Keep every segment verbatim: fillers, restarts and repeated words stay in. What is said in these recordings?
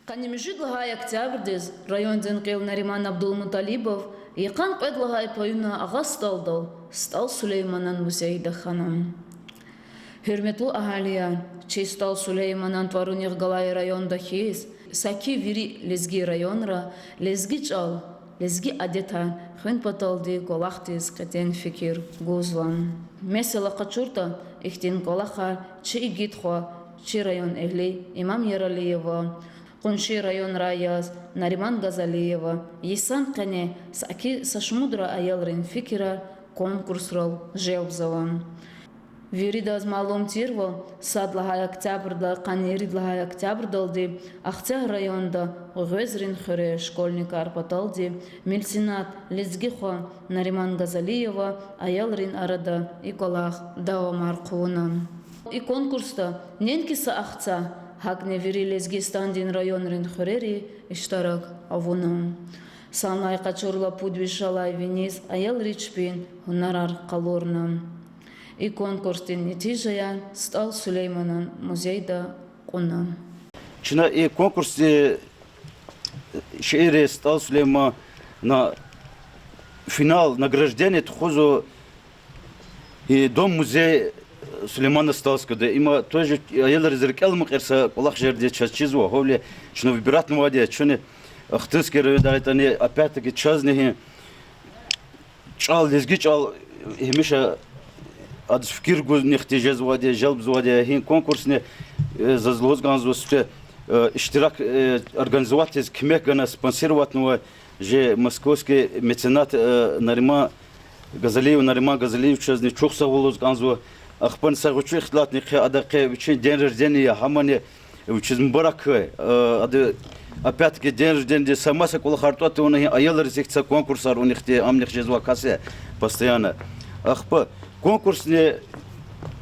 Къанни муьжуьд лагьай октябрдиз райондин кьил Нариман Абдулмуталибов йикъан кьвед лагьай паюна Агъа СтӀалдал, СтӀал Сулейманан музейда хьана. Гьуьрметлу агьалияр, чи СтӀал Сулейманан тӀварунихъ галай районда хьиз, саки вири лезги районра лезги чӀал, лезги адетар хуьн паталди кӀвалахдиз кьетӀен фикир гузва. Месела къачуртӀа, ихьтин кӀвалахар чи игит хва, чи район эгьли Имам Яралиева, къунши районрай яз Нариман Газалиева йисан къене саки са шумудра аялрин фикирар конкурсрал желбзава. Виридаз малум тирвал, сад лагьай октябрдилай къанни ирид лагьай октябрдалди Ахцегь районда Гъвезрин хуьре школьникар паталди милсинат лезги хва Нариман Газалиева аялрин арада и кӀвалах давамар хъувуна. И конкурсда неинки са Ахцегь, гьакӀни вири Лезгистандин районрин хуьрери иштирак авуна. Санлай къачурла, пуд виш йисалай виниз аялри чпин гьунарар къалурна. И конкурсдин нетижаяр СтӀал Сулейманан музейда кьуна. Чна и конкурсди шейэр СтӀал Сулеймана финал, награждение тухузва и Дом-музей Сулеймана Стальского. Има тоже аялриз рикӀел амукьай са кӀвалах жеди чаз чизва, гьавиляй чна выбиратнавайди я, чуни Ахтынский райондай ятӀани, опять-таки, чазни гьи чӀал, лезги чӀал гьамиша адаз фикир гузни ихтияж жезвайди я, желбзавайди я. Гьи конкурсни, э, заз лугьуз кӀанзава сифте, э, иштирак, э, организовать ийиз куьмек гана, спонсировать авунвай жи московский меценат, э, Нариман Газалиев, Нариман Газалиевичазни чухсагъул лугьуз кӀанзава. Ахпани са гъвечӀи ихтилатни хьи, ада къе вичин день рождения я, гьамани вичиз мубарак хьуй. Э, ада, опять-таки, день рождения-диз са маса кӀвалахар тӀватӀ тавуна, гьи аялриз ихьтин са конкурсар авун ихьтин, амни хжезвай кас я постоянно. Ахпа конкурсни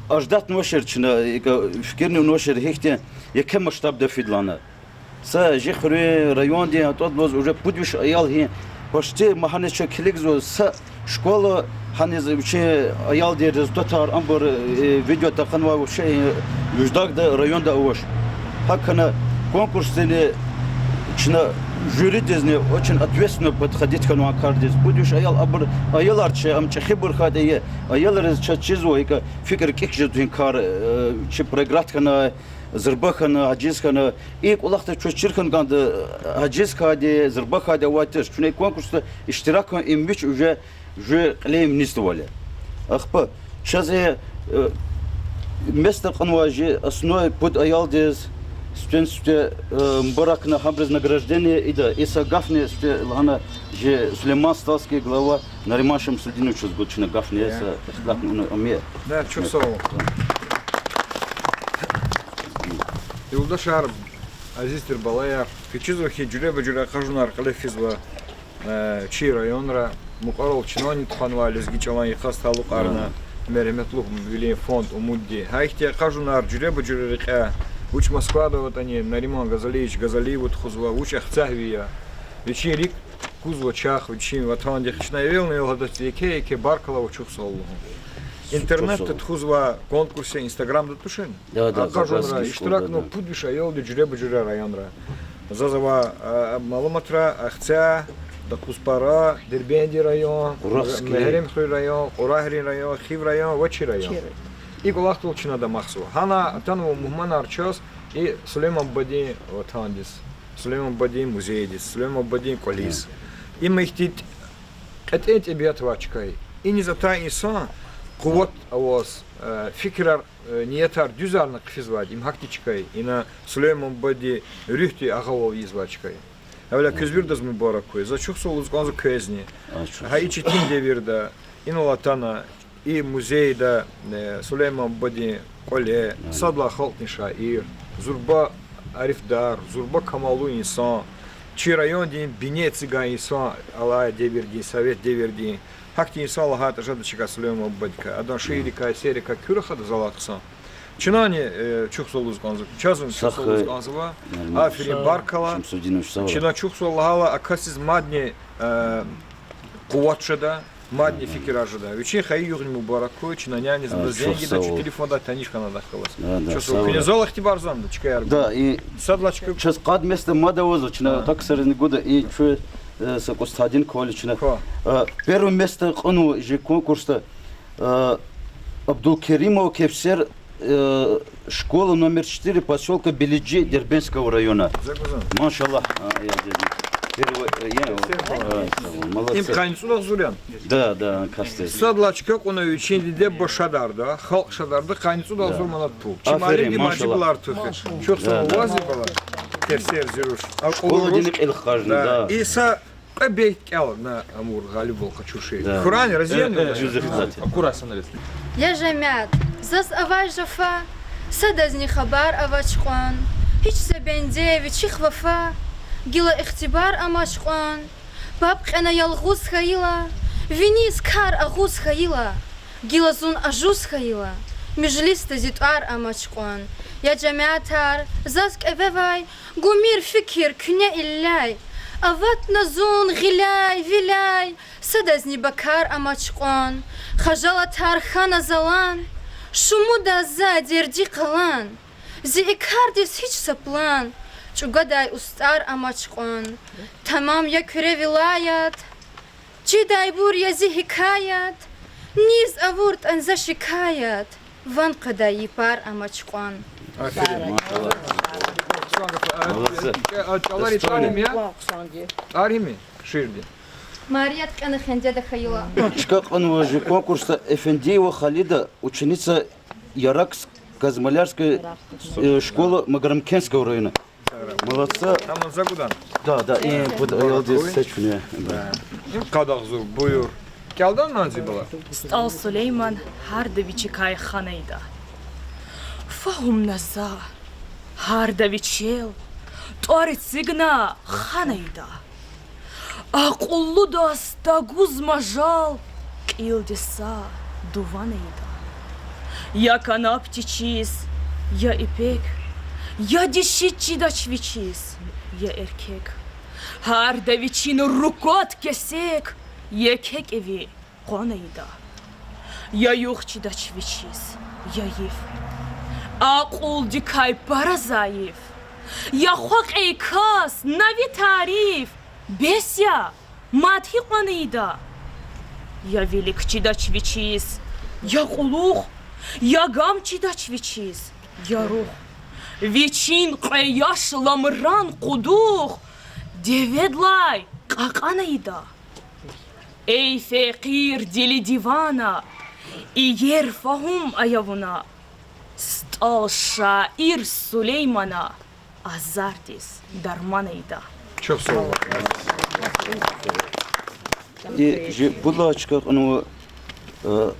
ожидать авунвачир чна, икӀ фикирни авунвачир, гьихьтин еке масштабда фидалди. Са жи хуьруьн, райондин атӀудаллаз уже пуд виш аял гьи, почти магьана чун килигзава са школа, гьаниз вичин аялдин результатар, абур, э, видео тахьанвай вообще, э, муьждагда районда авач. ГьакӀ хьана конкурсдини чна жюридизни очень ответственно подходить хьанвай кардиз. Пуд виш аял, абур аялар чи, ам чӀехибур хьайитӀа, аялриз чаз чизва, икӀ фикир кӀек жезвай кар, э, чи проиграть хьана, зурба хьана, ажиз хьана. И кӀвалахда чаз чир хьана кӀанда, ажиз хьайиди, зурба хьайиди авай туш. Чна и конкурсда иштиракун им вич уже жув кьиле им низтӀвал я. Ахпа чаз, э, место кьунвай жи основной пуд аялдиз сифтени-сифте, э, мубаракна, гьабуруз награждение ийида. И са гафни сифте лагьана жи Сулейман Стальский глава Нариман Шамсудиновичаз гуда чна гафни, са ихтилатни авуна ам я. Да, чухсагъул. Юлдашар, азиз тир балаяр, квез чизва хьи, жуьреба-жуьре акъажунар кьиле физва, э, чи районра, мукьварал чиновник тухванвай лезги чӀалан йикъаз талукьарна, мергьяметлувилин фонд Умудди. Гьа ихьтин акъажунар жуьреба-жуьре рекьяй, вуч Москвада аватӀани, Нариман Газалиевич Газалиеван тухузва, вуч Ахцегьви я. Вичин рикӀ кузва чахъ вичин ватандихъ. Чна эвелни-эвел гьадаз еке-еке баркалла ва чухсагъул лугьун. Интернетда тухузвай конкурс я, Инстаграмда тушни? Акъажунра иштиракнавай пуд виш аялди жуьреба-жуьре районра. Заз авай, а, малуматра, Ахцегь, Докузпара, Дербентдин район, Мегьарамдхуьруьн район, Кьурагьрин район, Хив район ва чи район. И кӀвалахдал чна дамахзава. Гьана атанва мугьманар чаз и Сулейман бубадин ватандиз, Сулейман бубадин музейдиз, Сулейман бубадин кӀвализ. Им ихьтин кьетӀен тӀебиат авай чка я. Иниз атай инсан къуват аваз, э, фикирар, э, ниятар дуьзарна хъфизвайди, им гьахьтин чка я. Ина Сулейман бубадин руьгьди агъавал ийизвай чка я. Гьавиляй квез виридаз мубарак хьуй. За чухсагъул лугьуз кӀанзава квезни. Гьа и четин девирда инал атана, и музейда, э, Сулейман бубадин кӀвале сад лагьай халкьдин шаир, зурба арифдар, зурба камаллу инсан, чи райондин бине эцигай инсан, алай девирдин, совет девирдин, гьахьтин инсан лагьайтӀа жеда чкай Сулейман бубадикай, адан шииррикай, эсеррикай куь рахада залай хъсан. Чнани, э, чухсагъул лугьуз кӀанзава, чазни чухсагъул лугьуз кӀанзава. Аферин, баркалла. Чна чухсагъул лагьайла, а касдиз мадни, э, къуват жеда. Мадни фикирар жеда. Вичин хайи югъни мубарак хьуй, чна няниз А, зенг ийида, чух чи сав. Телефонда таниш хьана адахъ галаз. Да, да, Чух сав. Куьне зал ихтибарзан да, чкаяр. Да, и Садлагьана чка. Чаз къад места мад авазва, чна А. таксаризни гуда, и чу, э, са кӀус тадин квали чна. Хо. Э, первое место кьунва чи конкурсда, э, Абдулкеримова Кевсер, э, школа номер четыре, посёлка Билиджи Дербентского района. Зак гузан. Машаллагь. А, я, я, я. Первое, э, я, Кевсер, а, молодцы. Им къанни цӀуд агъзур яни? Да, да, касди. Садлагьана чка кьуна вичин диде-буба шадарда, халкь шадарда, къанни цӀуд агъзур манат пул. Чи Аферин, муаллимди машаллагь. Мажиблар туфи. Чухсагъул ваз, бала. Кевсер зи руш. Акьуллу руш. Школадини кьил хкажна, да. И са кьве бейт кӀел на, Амур, гъалибвал къачур шей. Да. Хьурани, рази яни? Э, э, жузеф зати. Акурасана вес. Я жемят, заз авай жафа, садазни хабар авач кьван, гьич са бендедиз вичихъ вафа, гила ихтибар амач кьван. Паб кьена ялгъуз хьайила, виниз кар агъуз хьайила, гила зун ажуз хьайила, межлисда зи тӀвар амач кьван. Я жемятар, заз кӀевевай, гумир фикир куьне илляй, аватна зун гъиляй-виляй, садазни бакар амач кьван. Хажалатар хьана залан, шумуда за дерди къалан. Зи и кардиз гьич са план, чӀугвадай устӀар амач кьван. Тамам я Куьре вилаят, чидайбур я зи гьикаят, низ авуртӀани за шикаят, ван къведай йипар амач кьван. Аферин. Молодцы. А, чӀалари тӀвар гьим я? ТӀвар гьим я шиирдин? Марият кьена Хендеда хьайила. Чка кьунва чи конкурсда Эфендиева Халида, ученица Яракс-Казмалярская, э, школа Магарамкентского района. Молодцы. Тамам, за гудан. Да, да, и пуд аялдиз са чуьне. Да. Им къад агъзур, буюр. КӀелда, Нанзи бала. СтӀал Сулейман гьарда вичикай ханайда. Фагьумна за, гьарда вичел тӀвар эцигна ханайда. Акьуллудаз тагуз мажал кьилди са дуванайда. Я канапчи чиз, я ипек, я диши чидач вичиз, я эркек. Гьарда вичин руквад кесек еке кӀеви къванайда. Я югъ чидач вичиз, я йиф, акьулдикай пара зайиф. Я хва кьей кас, на ви тариф, бес я, мад гьикьван ийида? Я вилик чидач вичиз, я кьулухъ, я гам чидач вичиз, я рухъ. Вичин кьве яш ламран кьудухъ деведлай кьакьан ийида. Эй фекъир дили дивана, иер фагьум ая вуна, СтӀал шаир Сулеймана азардиз дарман ийида. Чухсагъул. И жи будлачка кьунва, э,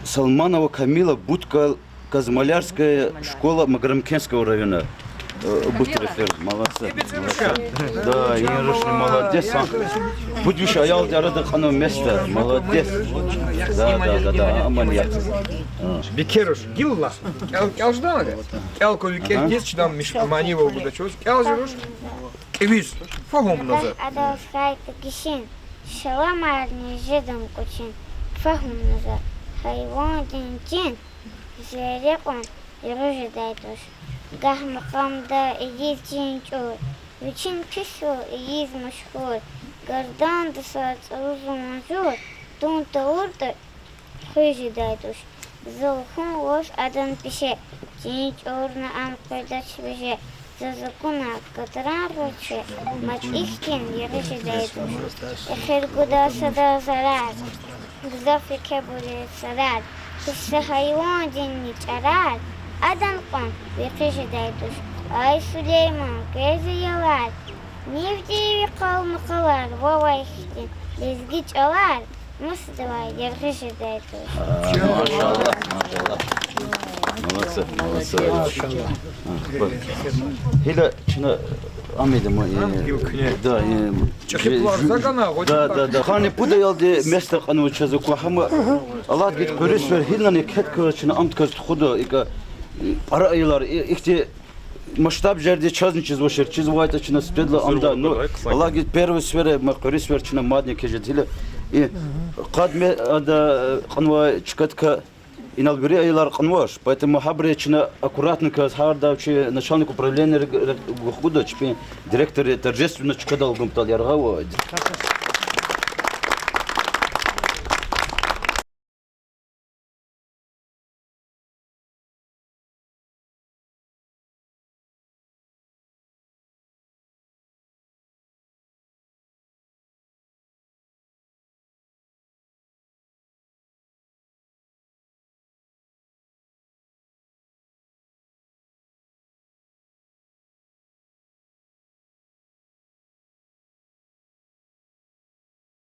Салманова Камила, Буткал, Казмалярская школа Магарамкентского района. Э, Бутрефер, молодцы. Да, и рушни молодец, а. Пуд виш аялдин арада кьунва место, молодец. Да, да, да, да, аман я. А. Бикер руш, гила. КӀел, кӀел жеда ана? КӀел кван, викӀегьдиз чна миш-, манивал гуда чаз. КӀел жи руш. КӀевиз. Фагьумна за. Адалай хьайитӀа гишин, шаламарни жеда кӀучин. Фагьумна за. Гьайвандин чин, звере кьван яргъи жедай туш. Гагь макьамда ийиз чин чӀур, вичин писвал ийиз машгьур, гарданда са цӀрузун ажур, тун тавуртӀа хуьз жедай туш. Зун хьун вуч адан пеше, чин чӀурна ам къведач виже, заз акуна катран гъвечӀи, мад ихьтин яргъи жедай туш. Эхир гуда сада зарар, гзаф еке буре царар, пис са гьайвандинни чӀарар, адан кьван векъи жедай туш. Ай Сулейман, квез аялар, нивди ви къалмакъалар, вавай хьтин лезги чӀалар, масадавай яргъи жедай туш. А, машаллагь, машаллагь. Молодцы, молодцы. Машаллагь. А, вот. Гила чна ам ийида ма, э, Ам гила куьне. Да, э, ЧӀехи жи-, план жи-, загана, да, да, да. Гьана пуд аялди место кьунва чаз аквахьама. Аллагьди гайитӀа къуьруьсвер, гилани кет кваз чна ам туказ тухуда, икӀа, э, пара аялар, э, ихьтин масштаб жерди чазни чизвачир, чизвайтӀа чна сифтедилай ам гуда. Ну, Аллагьди гайитӀа первый сефер, ма къуьруьсвер чна мадни кечир гила. И къад ме-, ада кьунвай чкадикай инал вири аялар кьунвач. Поэтому гьабуруз чна аккуратненько, гьарда чи начальник управления ре-, ре-, гуьгъуьда, чпин директор торжественно чкадал гун патал яргъа авайди.